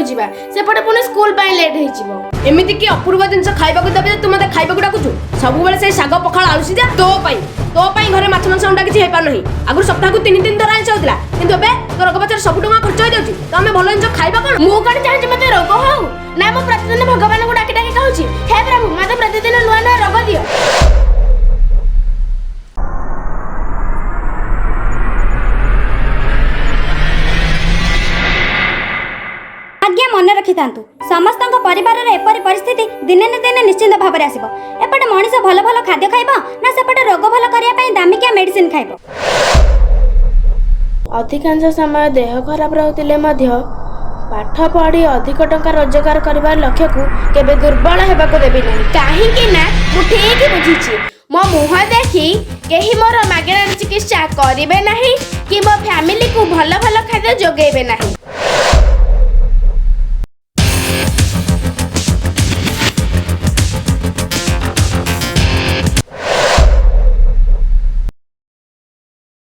ଖାଇବାକୁ ଯିବା, ସେପଟେ ପୁଣି ସ୍କୁଲ ପାଇଁ ଲେଟ୍ ହେଇଯିବ। ଏମିତି କି ଅପୂର୍ବ ଜିନିଷ ଖାଇବାକୁ ଦେବେ ଯେ ତୁ ମତେ ଖାଇବାକୁ ଡାକୁଛୁ? ସବୁବେଳେ ସେଇ ଶାଗ, ପଖାଳ, ଆଳୁ ସିଝା। ତୋ ପାଇଁ ଘରେ ମାଛ, ମାଂସ, ଅଣ୍ଡା କିଛି ହେଇପାରୁନାହିଁ। ଆଗରୁ ସପ୍ତାହକୁ ତିନି ତିନି ଥର ଆଇଁଷ ହଉଥିଲା, କିନ୍ତୁ ଏବେ ତୋ ରୋଗ ପଛରେ ସବୁ ଟଙ୍କା ଖର୍ଚ୍ଚ ହେଇଯାଉଛି, ତ ଆମେ ଭଲ ଜିନିଷ ଖାଇବା କଣ? ମୁଁ କଣ ଚାହୁଁଛି ମତେ ରୋଗ ହଉ? ନା, ମୁଁ ପ୍ରତିଦିନ ଭଗବାନଙ୍କୁ ଡାକି ଡାକି କହୁଛି, ହେ ପ୍ରଭୁ, ମତେ ପ୍ରତିଦିନ ନୂଆ ନୂଆ ରୋଗ ଦିଅ। ଆଜ୍ଞା, ମନେ ରଖିଥାନ୍ତୁ, ସମସ୍ତଙ୍କ ପରିବାରରେ ଏପରି ପରିସ୍ଥିତି ଦିନେ ନା ଦିନେ ନିଶ୍ଚିନ୍ତ ଭାବରେ ଆସିବ। ଏପଟେ ମଣିଷ ଭଲ ଭଲ ଖାଦ୍ୟ ଖାଇବ ନା ସେପଟେ ରୋଗ ଭଲ କରିବା ପାଇଁ ଦାମିକିଆ ମେଡିସିନ ଖାଇବ? ଅଧିକାଂଶ ସମୟ ଦେହ ଖରାପ ରହୁଥିଲେ ମଧ୍ୟ ପାଠ ପଢ଼ି ଅଧିକ ଟଙ୍କା ରୋଜଗାର କରିବାର ଲକ୍ଷ୍ୟକୁ କେବେ ଦୁର୍ବଳ ହେବାକୁ ଦେବି ନାହିଁ, କାହିଁକି ନା ମୁଁ ଠିକ୍ ବୁଝିଛି, ମୋ ମୁହଁ ଦେଖି କେହି ମୋର ମାଗଣାରେ ଚିକିତ୍ସା କରିବେ ନାହିଁ କି ମୋ ଫ୍ୟାମିଲିକୁ ଭଲ ଭଲ ଖାଦ୍ୟ ଯୋଗାଇବେ ନାହିଁ।